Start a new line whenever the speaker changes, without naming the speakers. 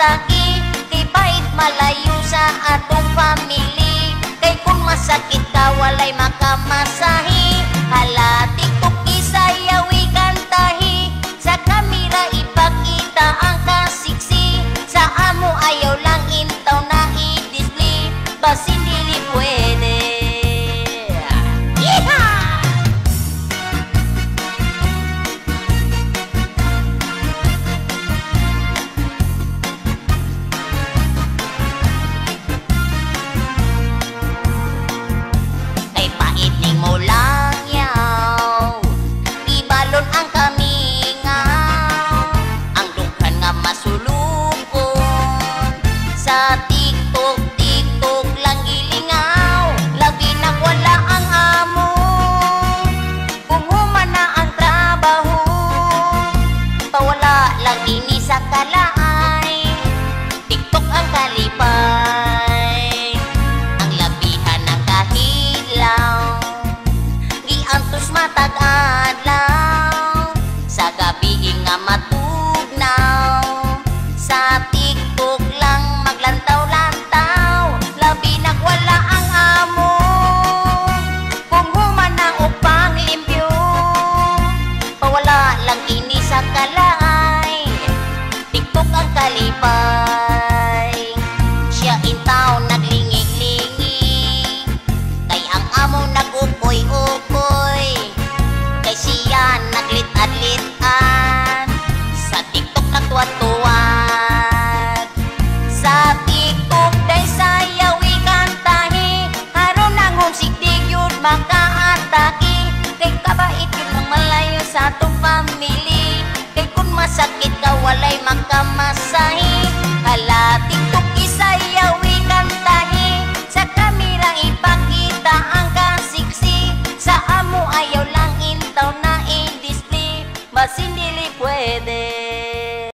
makaatake. Kay pait malayo sa atong family. Kay kung masakit ka walay makamasahi. Hala TikTok isayawi kantahi. Sa kamera ipakita ang kasiksi. Sa amo ayaw lang intaw na i-display. Basin dili pwede. Yeehaw! Kay pait ning mulang yaw, ibalon ang kamingaw. Ang dughan nga masulukon, sa TikTok, TikTok lang gilingaw. Labi na wala ang amo, kung human na ang trabaho. Pawala lang ini sa kalaay, TikTok ang kalipay. Ang labihan ng kahilaw, giantos matag adlaw. Sa gabi nga matugnaw, sa TikTok lang maglantaw-lantaw. Labi nagwala ang amo, kung human na upang limpyo. Pawala lang ini sa kalaay, TikTok ang kalipay. Siya intaw naglingi-lingi, kay ang amo nag-ukoy-ukoy. Kay siya naglit-adlitan, sa TikTok nagtuwad-tuwad. Sa TikTok day sayawi kantahi, aron ang homesick di gyud makaatake. Kay kabait yun ang malayo sa atong family. Kay kung masakit ka walay makamasahi. Hala TikTok